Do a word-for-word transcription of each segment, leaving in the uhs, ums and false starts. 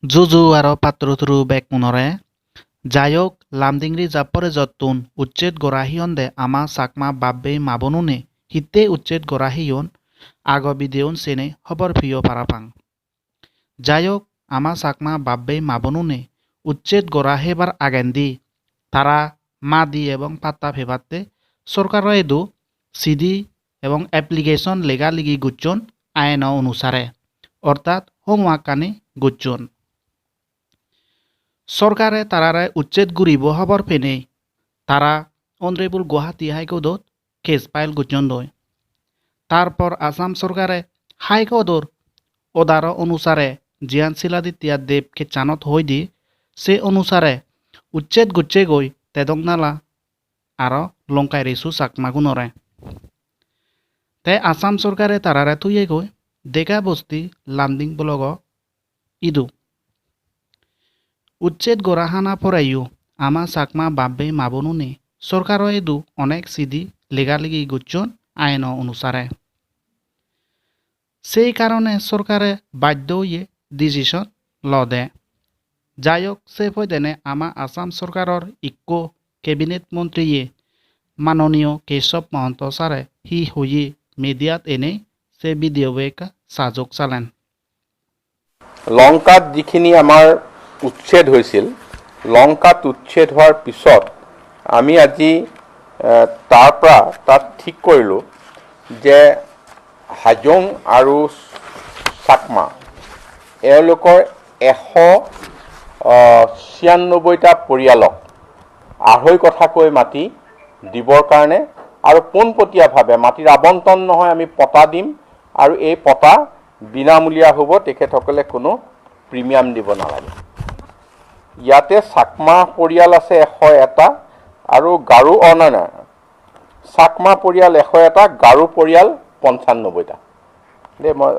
Juju aro patturu turu bekkunore. Jai hok, Lumding Reserve Forest-ottun ucched gora hiyonde ama Chakma bab bei ma bonune hitte ucched gora hiyon, ago video-un sene hobor piyo parapang. Jai hok, ama Chakma bab bei ma bonune ucched gora hebar agendi tara madi ebong patta pebatte sorkaro idu sidi ebong application lega ligi gocchon aino onusare, ortat homework-ani gocchon. Sorkare tarare ucched guribo hobor penei tara Honorable Guwahati High Court-ot case file gocchon doi. Tarpor Assam sorkare High Court-or order onusare jiyan Siladitya Deb case-anot hoi di, se onusare ucched gocchegoi Tedongnala aro Longkai Resu Chakmagunore. Te Assam sorkare tarare toyegoi Dega Bosti Lumding block-o idu. Ucched gora hana poreyo ama Chakma bab bei ma bonune sorkaro idu onek sidi lega ligi gocchon aino onusare. Sei karone sorkare baddo oye decision lode. Jai hok, se poidene ama Assam sorkaror ikko cabinet montriye manoniyo Keshob Mahanta sare hi hoye mediat enei se video-bo ekka sajok salen. লংকাত যিখিনি আমাৰ উচ্ছেদ হৈছিল, লংকাত উচ্ছেদ হোৱাৰ পিছত আমি আজি, এ, তাৰ পৰা তাত ঠিক কৰিলোঁ যে হাজং আৰু চাকমা এওঁলোকৰ এশ, আ, ছিয়ান্নব্বৈটা পৰিয়ালক আঢ়ৈ কঠাকৈ মাটি দিবৰ কাৰণে আৰু পোনপটীয়াভাৱে মাটিৰ আবণ্টন নহয়, আমি পটা দিম আৰু এই পটা বিনামূলীয়া হ'ব, তেখেতসকলে কোনো প্ৰিমিয়াম দিব নালাগে। ইয়াতে চাকমা পৰিয়াল আছে এশ এটা আৰু গাৰো, অ, নাই, নাই, চাকমা পৰিয়াল এশ এটা, গাৰো পৰিয়াল পঞ্চান্নব্বৈটা। দেই, মই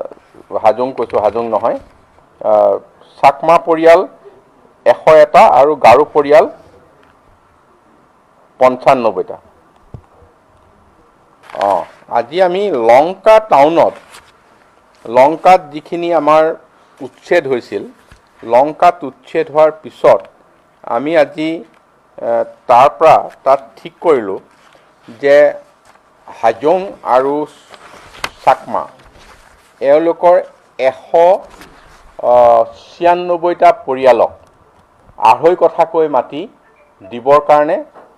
হাজং কৈছোঁ, হাজং নহয়। আহ, চাকমা পৰিয়াল এশ এটা আৰু গাৰো পৰিয়াল পঞ্চান্নব্বৈটা। অ, আজি আমি লংকা টাউনত, লংকাত যিখিনি আমাৰ উচ্ছেদ হৈছিল, লংকাত উচ্ছেদ হোৱাৰ পিছত আমি আজি, এ, তাৰ পৰা তাত ঠিক কৰিলোঁ যে হাজং আৰু চাকমা এওঁলোকৰ এশ, আ, ছিয়ান্নব্বৈটা পৰিয়ালক আঢ়ৈ কঠাকৈ মাটি দিবৰ কাৰণে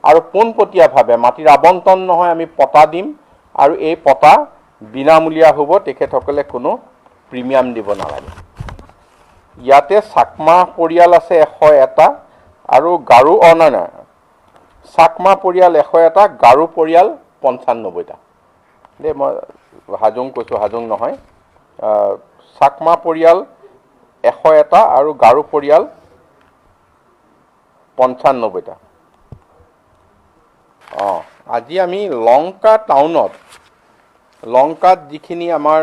আৰু পোনপটীয়াভাৱে মাটিৰ আবণ্টন নহয়, আমি পটা দিম আৰু এই পটা বিনামূলীয়া হ'ব, তেখেতসকলে কোনো প্ৰিমিয়াম দিব নালাগে। ইয়াতে চাকমা পৰিয়াল আছে এশ এটা আৰু গাৰো, অ, নাই, নাই, চাকমা পৰিয়াল এশ এটা, গাৰো পৰিয়াল পঞ্চান্নব্বৈটা। দেই, মই হাজং কৈছোঁ, হাজং নহয়। আহ, চাকমা পৰিয়াল এশ এটা আৰু গাৰো পৰিয়াল পঞ্চান্নব্বৈটা। অ, আজি আমি লংকা টাউনত, লংকাত যিখিনি আমাৰ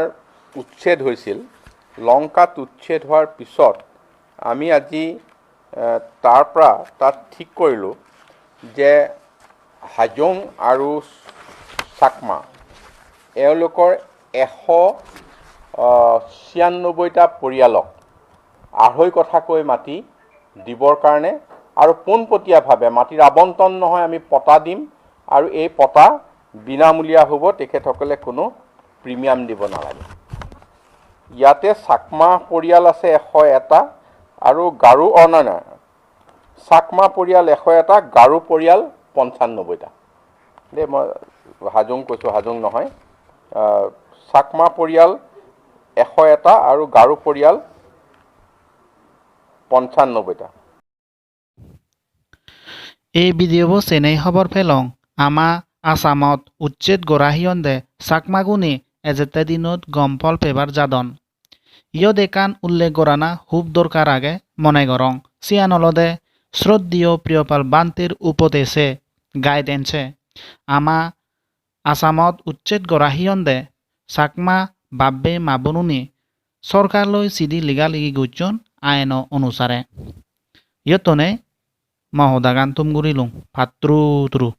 উচ্ছেদ হৈছিল, লংকাত উচ্ছেদ হোৱাৰ পিছত আমি আজি, এ, তাৰ পৰা তাত ঠিক কৰিলোঁ যে হাজং আৰু চাকমা এওঁলোকৰ এশ, আ, ছিয়ান্নব্বৈটা পৰিয়ালক আঢ়ৈ কঠাকৈ মাটি দিবৰ কাৰণে আৰু পোনপটীয়াভাৱে মাটিৰ আবণ্টন নহয়, আমি পটা দিম আৰু এই পটা বিনামূলীয়া হ'ব, তেখেতসকলে কোনো প্ৰিমিয়াম দিব নালাগে। ইয়াতে চাকমা পৰিয়াল আছে এশ এটা আৰু গাৰো, অ, নাই, নাই, চাকমা পৰিয়াল এশ এটা, গাৰো পৰিয়াল পঞ্চান্নব্বৈটা। দেই, মই হাজং কৈছোঁ, হাজং নহয়। আহ, চাকমা পৰিয়াল এশ এটা আৰু গাৰো পৰিয়াল পঞ্চান্নব্বৈটা। Ei video-bo senei hobor pelong, ama Assamot ucched gora hiyonde Chakmagune ejette dinot gom phol pebar jadon. Iyot ekkan ullekh gorana hub dorkar age mone gorong. Siyan olode Shroddheyo Priyopal Bhanter upodeshe, guidance-e, ama Assamot ucched gora hiyonde Chakma bab bei ma bonune sorkar loi sidi lega legi gocchon aino onusare. Iyottone mo hodagan thum gurilung, patturu turu.